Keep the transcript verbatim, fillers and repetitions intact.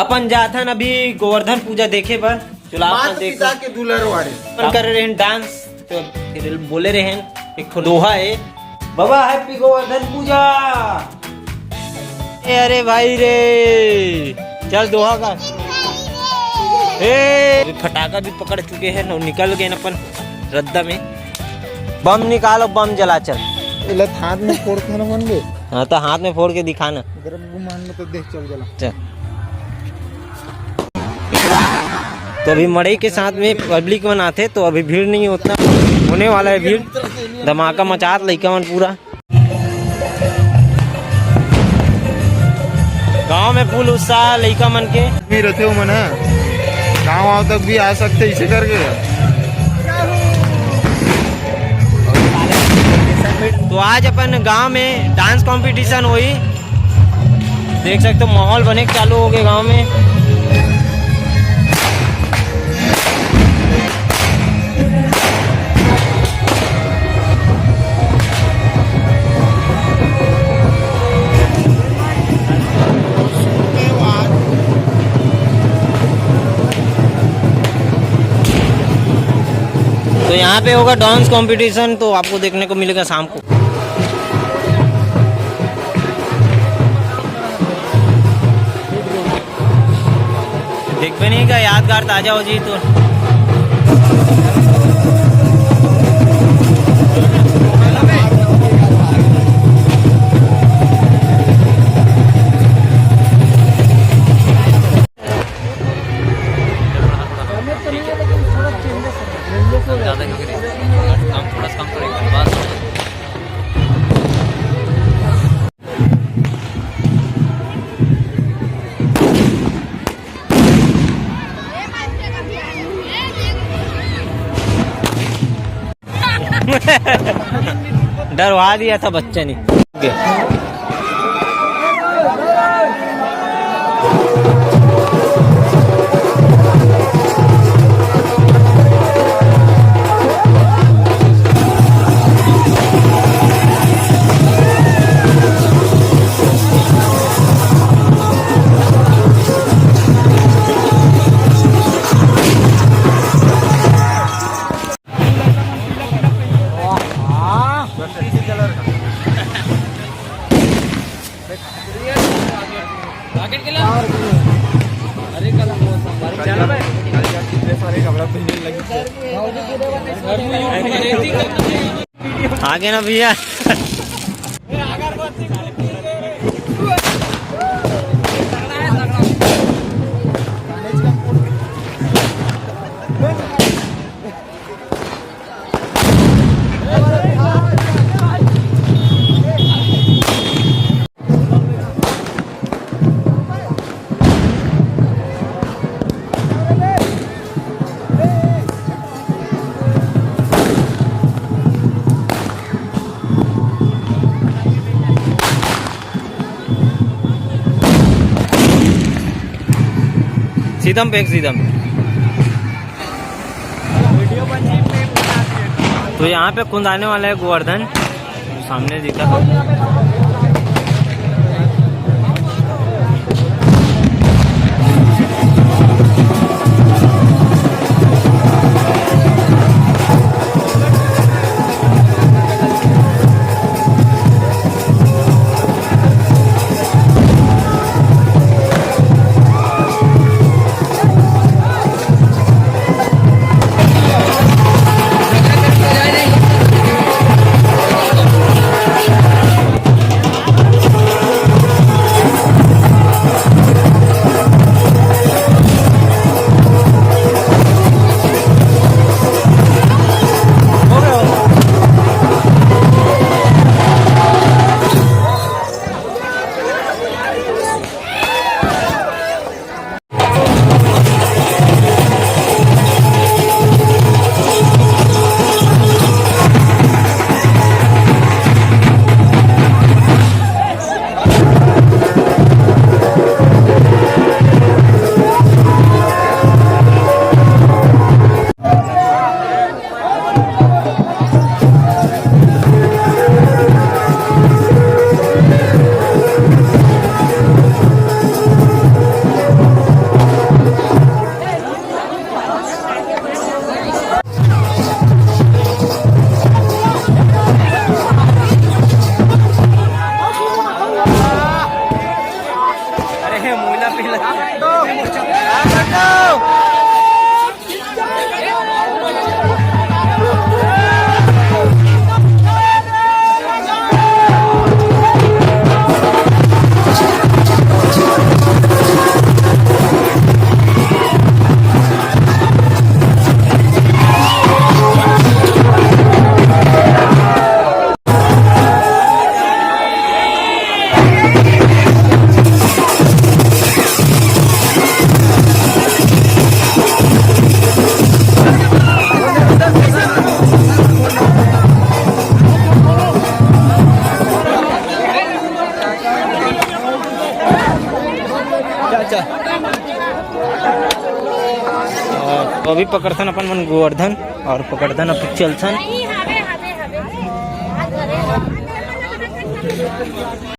अपन जाथन अभी गोवर्धन पूजा देखे बर। चला अपन माता देखो। पिता के दुलर वाले। अपन करे रहेन डांस, तो फिर बोले रहेन एक ठो दोहा है, बाबा हैप्पी गोवर्धन पूजा। ए अरे भाई रे, चल दोहा का। ए अभी फटाका भी पकड़ चुके हैं और निकल गए अपन रद्दा में। बम निकालो, बम जला चल। एला हाथ में फोड़ के ना मन बे। हाँ तो हाथ में फोड़ के दिखाना। गरम गुमान में तो देख चल जला। चल। तो अभी मड़ई के साथ में पब्लिक मन आथे, तो अभी भीड़ नहीं उतना होने वाला है भीड़। धमाका मचात लइका मन पूरा। गांव में फुल उत्साह लइका मन के। नहीं रहते हो मन, हाँ। गाँव वाँव तक भी आ सकते इसे करके। तो आज अपन गांव में डांस कंपटीशन होई। देख सकते हो माहौल बने के चालू हो गए गांव में। तो यहाँ पे होगा डांस कंपटीशन, तो आपको देखने को मिलेगा शाम को। देखबे नहीं का यादगार ताजा हो जी तो। डरवा दिया था बच्चे ने। आगे ना भैया। सीधम पे एक सीधम। तो यहाँ पे कुंद आने वाला है गोवर्धन, सामने दिखा। और अभी पकड़थन अपन मन गोवर्धन और पकड़थन, अब चलथन।